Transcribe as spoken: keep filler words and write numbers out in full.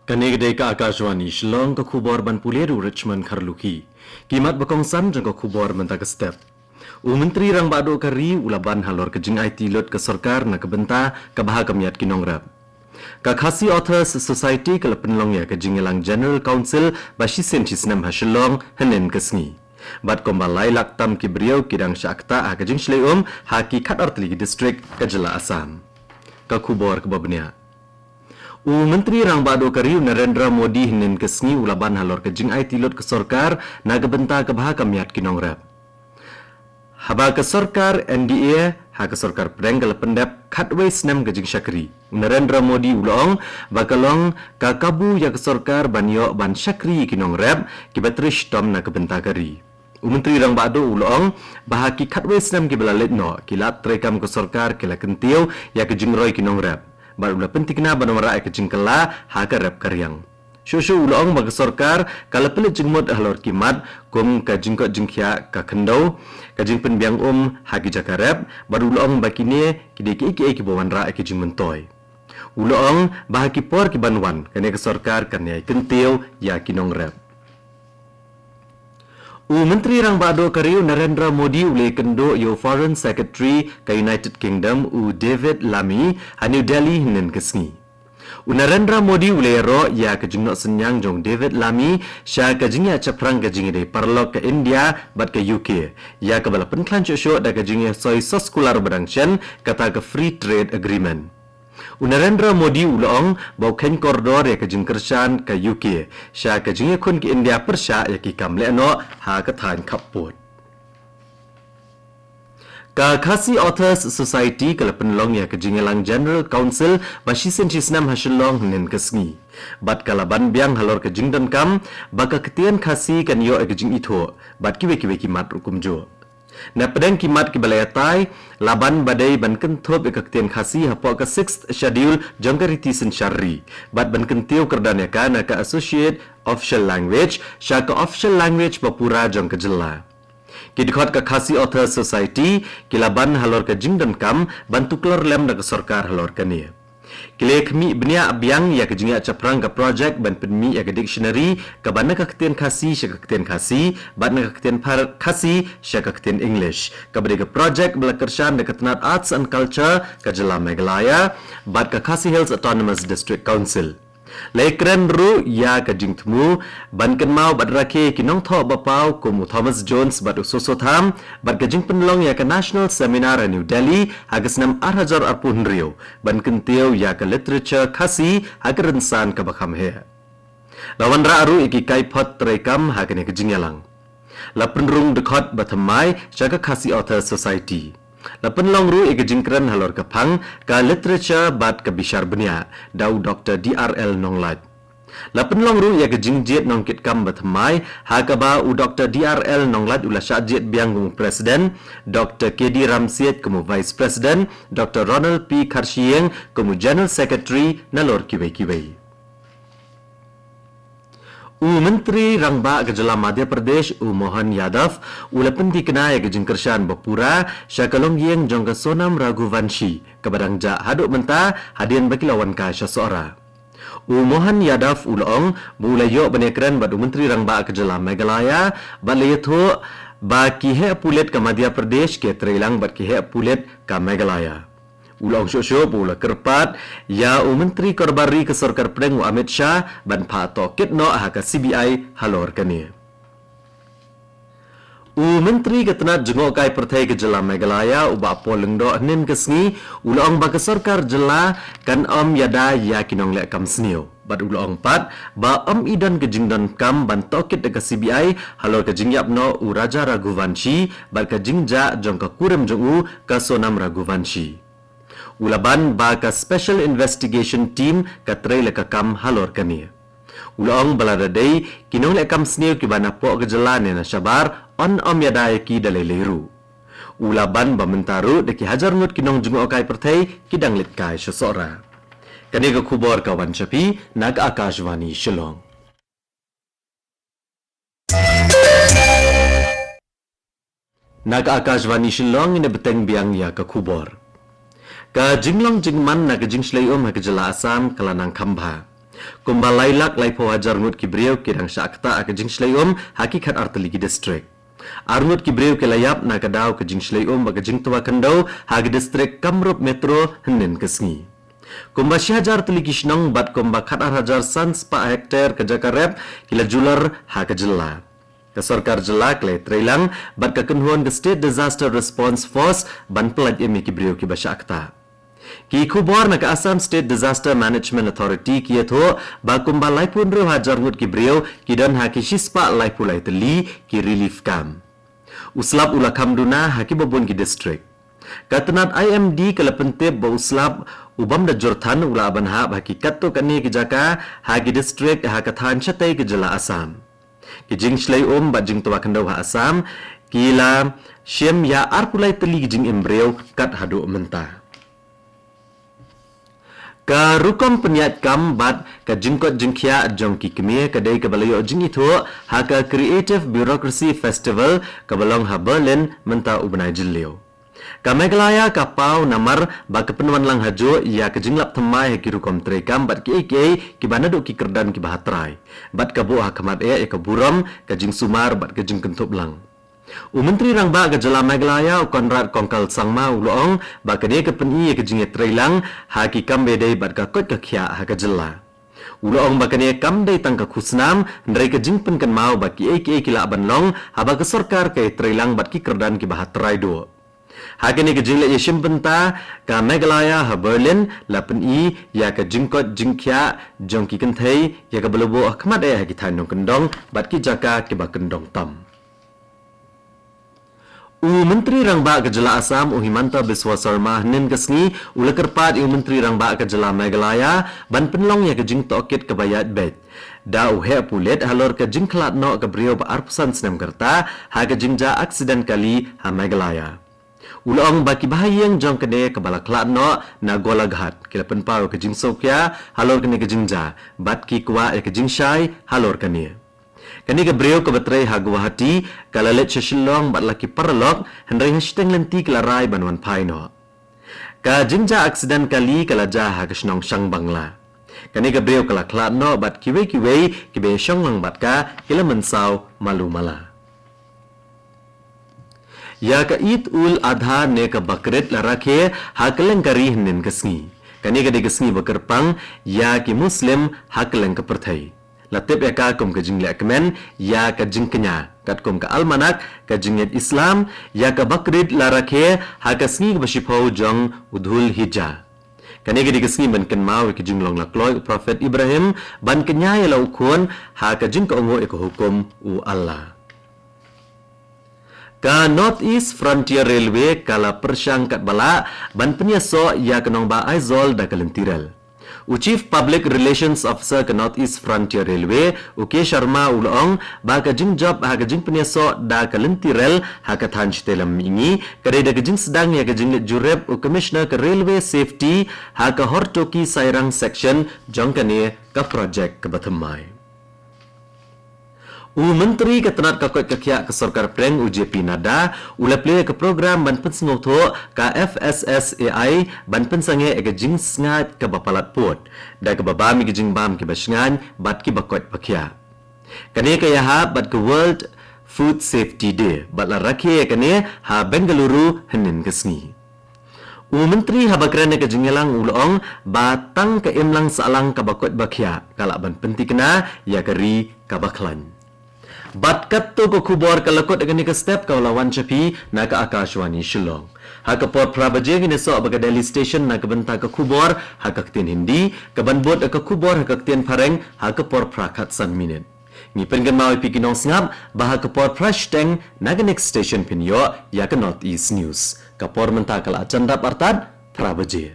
Kane ka dei ka Akashvani Shillong, ka khubor ban pule da u Richmond Kharlukhi. Ki mat ba kongsan jong ka khubor mynta ka step. U Myntri Rangbah Duh ka ri u la ban halor ka jingaiti lut ka sorkar na ka bynta ka bha ka miat ki nongrep. Ka Khasi Authors Society ka la pynlong ïa ka jingïalang General Council ba shisien shisnem ha Shillong hynnin ka sngi. Bad kumba lai lak tam ki briew ki dang shah ktah ha ka jingshlei um ha ki khatar tylli ki district ka jylla Assam. Ka khubor kaba bniah. U Myntri Rangbah Duh ka ri u Narendra Modi hynnin ka sngi u la ban halor ka jingaiti lut ka sorkar na ka bynta ka bha ka miat ki nongrep. Haba ka sorkar N D A ha ka sorkar pdeng ka la pyndep khatwei snem ka jingshakri, u Narendra Modi u la ong ba ka long ka kabu ïa ka sorkar ban ïoh ban shakri ïa ki nongrep kiba trei shitom na ka bynta ka ri. U Myntri Rangbah Duh u la ong ba ha ki khatwei snem kiba la leit noh, ki lad treikam ka sorkar ki la kyntiew ïa ka jingroi ki nongrep. Bad u la pynthikna ban wanrah ïa ka jingkylla ha ka rep ka riang. Shuh shuh u la ong ba ka sorkar ka la pynleit jingmut halor ki mat kum ka jingkoit jingkhiah ka khyndew, ka jingpynbiang um ha ki jaka rep, bad u la ong ba kine ki dei kiei kiei kiba wanrah ïa ka jingmyntoi. U la ong ba ha ki por ki ban wan, kane ka sorkar kan ïai kyntiew ïa ki nongrep. U Myntri Rangbah Duh ka ri u Narendra Modi u la ïakynduh ïa u Foreign Secretary ka United Kingdom u David Lammy ha New Delhi hynnin ka sngi. U Narendra Modi u la ïaroh ïa ka jingnoh synñiang jong u David Lammy sha ka jingïaid shaphrang ka jingïadei paralok ka India bad ka U K, ïa kaba la pynkhlaiñ shuh shuh da ka jingïasoi soskular ba dang shen, kata ka Free Trade Agreement. U Narendra Modi u la ong ba u kheiñ kordor ïa ka jingkyrshan ka U K sha ka jingïakhun ka India pyrshah ïa ki kam lehnoh ha ka thaiñ khappud. Ka Khasi Authors Society ka la pynlong ïa ka jingïalang General Council ba shisien shisnem ha Shillong hynnin ka sngi. Bad ka la ban biang halor ka jingdonkam ba ka ktien Khasi kan ïoh ïa ka jingithuh bad kiwei kiwei ki mat ruh kumjuh. Na pdeng ki mat kiba la ïatai, la ban ba dei ban kynthup ïa ka ktien Khasi hapoh ka Sixth Schedule jong ka riti synshar ri, bad ban kyntiew kyrdan ïa ka na ka Associate Official Language sha ka Official Language ba pura jong ka jylla. Ki dkhot ka Khasi Authors Society ki la ban halor ka jingdonkam ban tuklar lem da ka sorkar halor kane. Ki la khmih bniah biang ïa ka jingïaid shaphrang ka project ban pynmih ïa ka dictionary kaba na ka ktien Khasi sha ka ktien Khasi bad na ka ktien Pha-, Khasi sha ka ktien English, kaba dei ka project ba la kyrshan da ka tnad Arts and Culture ka jylla Meghalaya bad ka Khasi Hills Autonomous District Council. La ïakren ruh ïa ka jingthmu ban kynmaw bad rakhe ki nongthoh ba paw kum u Thomas Jones bad u Soso Tham, bad ka jingpynlong ïa ka National Seminar ha New Delhi ha ka snem ar hajar arphew hynriew ban kyntiew ïa ka literature Khasi ha ka rynsan kaba kham heh. La wanrah ruh ïa ki kaiphod treikam ha kane ka jingïalang. La pynrung dkhot ba thymmai sha ka Khasi Author Society. La pynlong ruh ïa ka jingkren halor ka phang ka literature bad ka bishar bniah da u Doktor D R L Nonglait. La pynlong ruh ïa ka jingjied nongkitkam ba thymmai ha kaba u Doktor D R L Nonglait u la shah jied biang kum u President, Doktor K D Ramsiej kum u Vice President, Doktor Ronald P Kharshiing kum u General Secretary, nalor kiwei kiwei. U Myntri Rangbah ka jylla Madhya Pradesh, u Mohan Yadav, u la pynthikna ïa ka jingkyrshan ba pura sha ka longïing jong ka Sonam Raghuvanshi, kaba dang jah haduh mynta hadien ba ki la wan kai sha Sohra. U Mohan Yadav u la ong ba u la ïoh ban ïakren bad u Myntri Rangbah ka jylla Meghalaya bad la ïathuh ba ki heh pulit ka Madhya Pradesh ki treilang bad ki heh pulit ka Meghalaya. U la ong shuh shuh ba u la kyrpad ïa u Myntri Karobar Ri ka Sorkar Pdeng u Amit Shah ban phah tohkit noh ha ka C B I halor kane. U Myntri ka tnad jngohkai pyrthei ka jylla Meghalaya, u Bah Paul Lyngdoh, hynnin ka sngi u la ong ba ka sorkar jylla kan ym ïada ïa ki nongleh kam sniew. Bad u la ong pat ba ym i don ka jingdonkam ban tohkit da ka C B I halor ka jingïap noh u Raja Raghuvanshi bad ka jingjah jong ka kurim jong u ka Sonam Raghuvanshi. U la ban ba ka Special Investigation Team ka trei la ka kam halor kane. U la ong ba lada dei ki nongleh kam sniew kiba na poh ka jylla ne na shabar, yn ym ïada ïa ki da lei lei ruh. U la ban ba mynta ruh da ki hajar ngut ki nongjngohkai pyrthei ki dang leit kai sha Sohra. Kane ka khubor ka wan sha phi na ka Akashvani Shillong. Na ka Akashvani Shillong, ngin ïa bteng biang ïa ka khubor. Ka jinglong jingman na ka jingshlei um ha ka jylla Assam ka la nang kham bha. Kumba lai lak laiphew hajar ngut ki briew ki dang shah ktah ha ka jingshlei um ha ki khatar tylli ki distrik. Ar ngut ki briew ki la ïap na ka daw ka jingshlei um bad ka jingtwa khyndew ha ka distrik Kamrup Metro hynnin ka sngi. Kumba shi hajar tylli ki shnong bad kumba khatar hajar san spah hektar ka jaka rep ki la julor ha ka jylla. Ka sorkar jylla ka la ïatreilang bad ka kynhun ka State Disaster Response Force ban pyllait im ïa ki briew kiba shah ktah. Ki khubor na ka Assam State Disaster Management Authority ki ïathuh ba kumba laiphew hynriew hajar ngut ki briew ki don ha ki shispah laiphew lai tylli ki relief camp. U slap u la kham duna ha kiba bun ki distrik. Ka tnat I M D ka la pyntip ba u slap u bym da jur than u la ban hap ha ki katto katne ki jaka ha ki distrik ha ka thaiñ shatei ka jylla Assam. Ki jingshlei um bad jingtwa khyndew ha Assam ki la shim ïa arphew lai tylli ki jingim briew kat haduh mynta. Ka rukom pynïaid kam bad ka jingkoit jingkhiah jong ki kmie ka dei kaba la ïoh jingithuh ha ka Creative Bureaucracy Festival kaba long ha Berlin mynta u bnai Jylliew. Ka Meghalaya ka paw namar ba ka pynwanlang hajuh ïa ka jinglap thymmai ha ki rukom treikam bad kiei kiei kiba naduh ki kyrdan kiba ha trai bad ka buh ha khmat eh ïa ka burom, ka jingsumar bad ka jingkynthup lang. U Myntri Rangbah ka jylla Meghalaya u Conrad Kongkal Sangma u la ong ba ka dei ka pyni ïa ka jingïatreilang ha ki kam ba ïadei bad ka koit ka khiah ha ka jylla. U la ong ba kane kam dei tang ka khusnam hynrei ka jingpynkynmaw ba kiei kiei ki lah ban long haba ka sorkar ka ïatreilang bad ki kyrdan kiba ha trai duh. Ha kane ka jingleh ïashim bynta ka Meghalaya ha Berlin la pyni ïa ka jingkoit jingkhiah jong ki kynthei ïa kaba la buh ha khmat eh ha ki thaiñ nongkyndong bad ki jaka kiba kyndong tam. U Myntri Rangbah ka jylla Assam u Himanta Biswa Sarma hynnin ka sngi u la kyrpad ïa u Myntri Rangbah ka jylla Meghalaya ban pynlong ïa ka jingtohkit kaba ïaid beit da u heh pulit halor ka jingkhlad noh ka briew ba arphew san snem ka rta ha ka jingjia aksiden kali ha Meghalaya. U la ong ba kiba ha ïing jong kane kaba la khlad noh na Golaghat ki la pynpaw ïa ka jingsngewkhia halor kane ka jingjia bad ki kwah ïa ka jingshai halor kane. Kane ka briew kaba trei ha Guwahati ka la leit sha Shillong bad la ki paralok hynrei ha shiteng lynti ka la rai ban wan phai noh. Ka jingjia aksiden kali ka la jia ha ka shnong Shangbangla. Kane ka briew ka la khlad noh bad kiwei kiwei kiba ïashong lang bad ka ki la mynsaw malu mala. Ïa ka Eid ul Adha ne ka Bakrid la rakhe ha kylleng ka ri hynnin ka sngi. Kane ka dei ka sngi ba kyrpang ïa ki Muslim ha kylleng ka pyrthei. La tip ïa ka kum ka jingleh kmen ïa ka jingkñia katkum ka almanak ka jingngeit Islam. Ïa ka Bakrid la rakhe ha ka sngi kaba shiphew jong u Dhul Hijjah. Kane ka dei ka sngi ban kynmaw ïa ka jinglong lakloi u Prophet Ibrahim ban kñia ïa la u khun ha ka jingkohnguh ïa ka hukum u Allah. Ka North East Frontier Railway ka la pyrshang katba lah ban pynïasoh ïa ka nongbah Aizawl da ka lynti rel. U Chief Public Relations Officer ka North East Frontier Railway, u K Sharma u la ong ba ka jingjop ha ka jingpynïasoh da ka lynti rel ha ka thaiñ Shitei Lam Mihngi ka dei da ka jingsdang ïa ka jingleit jurip u Commissioner ka Railway Safety ha ka Hortoki Sairang Section jong kane ka projek kaba thymmai. U Myntri ka tnat ka koit ka khiah ka sorkar pdeng u J P Nadda u la plie ka program ban pynsngewthuh ka F S S A I ban pynsangeh ïa ka jingsngaid kaba palat pud da kaba bam ïa ka jingbam kiba shngaiñ bad kiba koit ba khiah. Kane ka ïahap bad ka World Food Safety Day bad la rakhe ïa kane ha Bengaluru hynnin ka sngi. U Myntri haba kren ïa ka jingïalang u la ong ba tang ka imlang sahlang kaba koit ba khiah ka lah ban pynthikna ïa ka ri kaba khlaiñ. Bad katto ka khubor ka la kut ïa kane ka step kaba la wan sha phi na ka Akashvani Shillong. Ha ka por phra baje ngin ïasoh bad ka Delhi Station na ka bynta ka khubor ha ka ktien Hindi, kaban bud ïa ka khubor ha ka ktien Phareng ha ka por phra khatsan minit. Ngi pynkynmaw ïa phi ki nongsngap ba ha ka por phra shiteng na ka next station phin ïoh ïa ka North East News. Ka por mynta ka la jan dap artat phra baje.